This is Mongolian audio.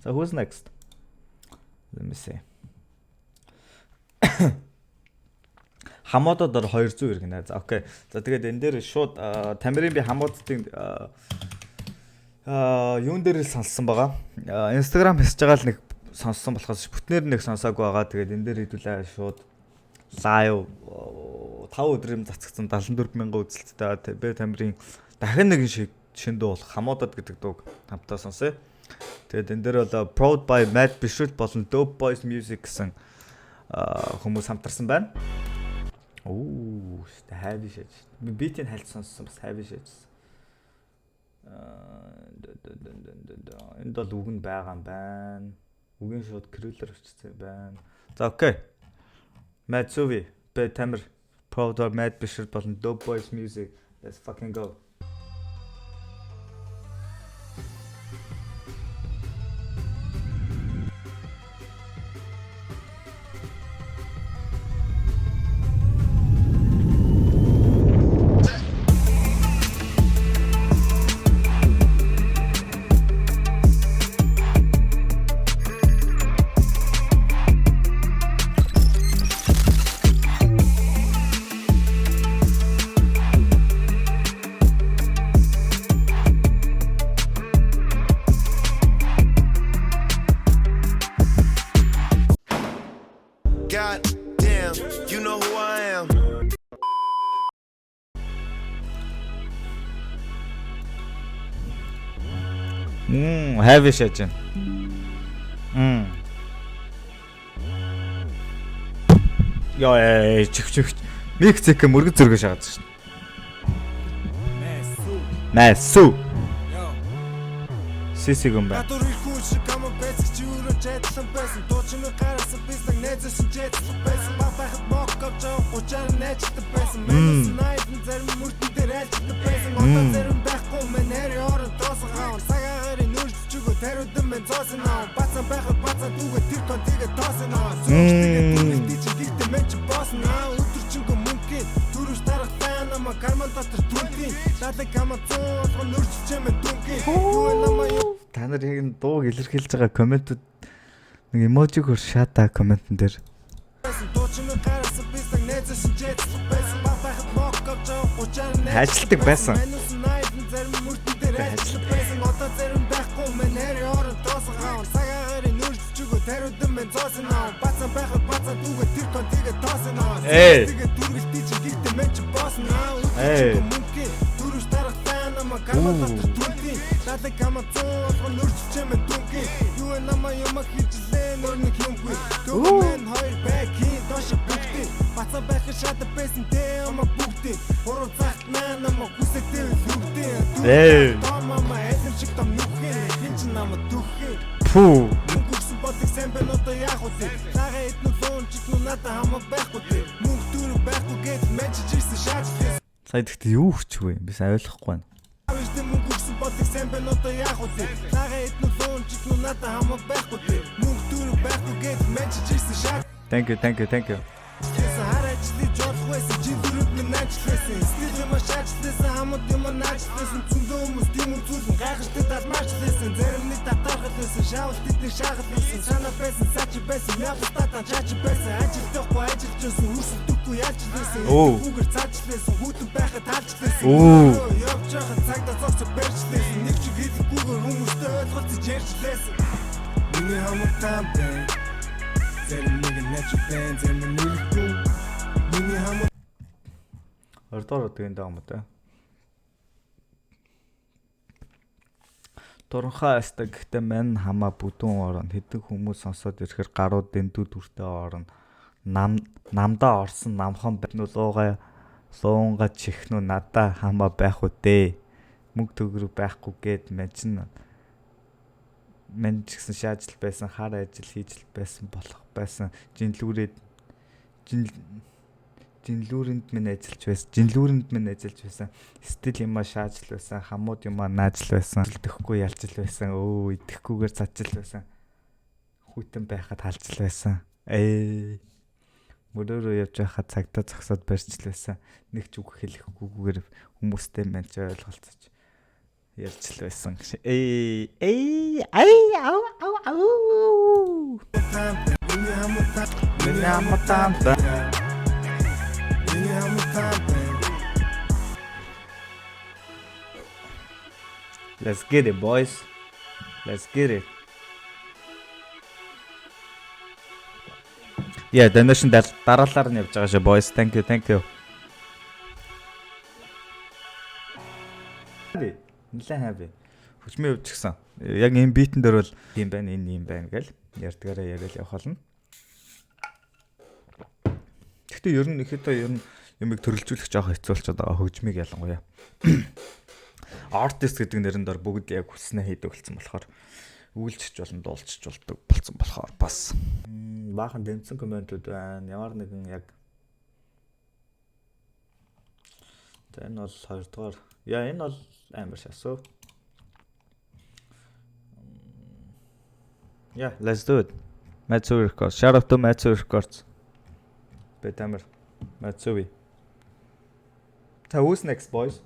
За, who's next? Let me see. Хамоодод ор 200 иргэнэ. За, okay. За, тэгээд энэ дээр шууд Тамирын би хамооддын юун дээр л сонссон байгаа. Instagram хийсэж байгаа л нэг сонссон болохоос бүтнээр нэг сонсоогүй байгаа. Тэгээд энэ дээр хэдүүлээ шууд live 5 өдрийн цацгдсан 74 мянган үзэлттэй Б Тамирын дахин нэгэн шиг шин дуу болох Хамоодод гэдэг дууг хамтаа сонсъё. Тэгээд энэ дээр бол Proud by Mad Bishul болон Dope Boys Music гэсэн хүмүүс хамтарсан байна. Оо, heavy shit. Би beat-ийг хальт сонссон, бас heavy shit. Энд бол үг нь байгаа юм байна. Үгийн шууд крюлер өчсөн байна. За, okay. Mad Suvi, Б Тамир, Proud by Mad Bishul болон Dope Boys Music. Let's fucking go. God damn, you know who I am. Heavy shit. Мм. Яа, чих чих. Мик зэк мөргөн зөргөө шагаад шин. Мэсу. Сисиг юм байна. Гадуур ирэхгүй шиг камер байсан чи өөрөө чайдлан байсан. Дуучин гарсан бизнес найзсан чайдлан байсан. Баг байхад мок авч байгаа гучаар найзтай байсан. Мэнс найзан зарим мөрдөн дээр айлчтай байсан. Одоо зарим байхгүй мэн нарийн орон тоосон хаан. Цагаагаар нүүрч чүгөө тариудан мэн зоосон аав. Бацан байхад бацан дүүгээ тэр тон тэгээ тоосон аав. Зүгтээ дүрэлтий чи гэхдээ мэн чи боосон аав. Өдөржингөө мөнхийн төрөж дарахтаа намаа карман дотор түнтийн. Даалаг камер 100 болгон нүүрч чимээ дүнгийн. Юу намаа юу. Та нар яг энэ дууг илэрхийлж байгаа комментүүд нэг эможиг хөр шата комментэн дээр. Ажилтдаг байсан. Эй. Эй. Эй. Пүү. Мөнгө бодлог сайн байна одоо яах вэ? Цагаан эднүү луун чигнүү надад хамаа байхгүй тий. Мөнгө төрөг байхгүй гэж мэнчиж ирсэн шааж тий. Сая тэгтээ юу хүчгүй юм? Би сайн ойлгохгүй байна. Авижтэй мөнгө өгсөн бодлог сайн байна одоо яах вэ? Цагаан эднүү луун чигнүү надад хамаа байхгүй тий. Мөнгө төрөг байхгүй гэж мэнчиж ирсэн шааж. Thank you, thank you, thank you. Хар ажлыг жоох байсан жин дөрөв минь ажилласан. Стил юм шаачлсан хамт юм наачлсан. Зөндөө хүмүүс тийм үзүүлэн гайхалтай талмаачлсан. Зарим нэг татаархал байсан, шаавал тэдний шаагал байсан. Санаа байсан, саач байсан, мялстатан чаач байсан. Ажилтахгүй ажиллаж байсан, өрсөлдөхгүй ялж байсан. Хүүгэр цаачлсан, хүүтэн байхад таалжлсан. Явж байхад цагдаа зогсож барьжлсан. Нэг чиг хэлэхгүйгээр хүмүүстэй ойлголцож ярьжлээсэн. Миний хамт там бэ. Зарим нэг нь нэж байна, зарим нь нэрхгүй. Миний хамт Ордоор өдөг энэ юм уу те. Туранхай аста гэхдээ мань хамаа бүдүүн орно. Хэдэн хүмүүс сонсоод ирэхэр гарууд дэндүү дүртэй орно. Нам намдаа орсон намхан байна луугай луунга чихнүү надаа хамаа байх үү дээ. Мөнгө төгрөг байхгүй гээд мань чин мань ч гэсэн шаажл байсан, хар ажил хийж л байсан болох байсан. Жинлүүрээд жин жинлүүрэнд минь ажиллаж байсан. Жинлүүрэнд минь ажиллаж байсан. Стил юмаа шаажл байсан. Хамууд юмаа наажл байсан. Идэхгүй ялжл байсан. Өө идэхгүйгээр цадчил байсан. Хүйтэн байхад халжл байсан. Ээ. Мөрөөрөө явж байхад цагтаа зогсоод барьчл байсан. Нэг ч үг хэлэхгүйгээр хүмүүстэй мань ч ойлголцож ярьж л байсан. Ээ эй ай ау ау ау. Миний хамтан байна. Миний хамтан байна. Let's get it, boys. Let's get it. Yeah, donation дараалалаар нь явж байгаа шүү, boys. Thank you, thank you. Happy. Нилээн happy. Хөгжмийн хувьд ч гэсэн яг энэ beat эн дээр бол ийм байна, энэ ийм байна гэл ярьдгаараа яриад явах болно. Гэхдээ ер нь ихэд ер нь юмыг төрөлжүүлэх жоох хэцүү болчиход байгаа хөгжмийг ялангуяа. Artist гэдэг нэрэн дор бүгд яг хүснээ хийдэг болсон болохоор үйлчж болон дуулчж болдог болсон болохоор бас баахан дэмцэн comment үүд байна. Ямар нэгэн яг. За, энэ бол хоёрдугаар. Яа, энэ бол амар шасуу. Yeah, let's do it. Matsui Records. Shout out to Matsui Records. Бэтамер. Matsui. Та, who's next, boys?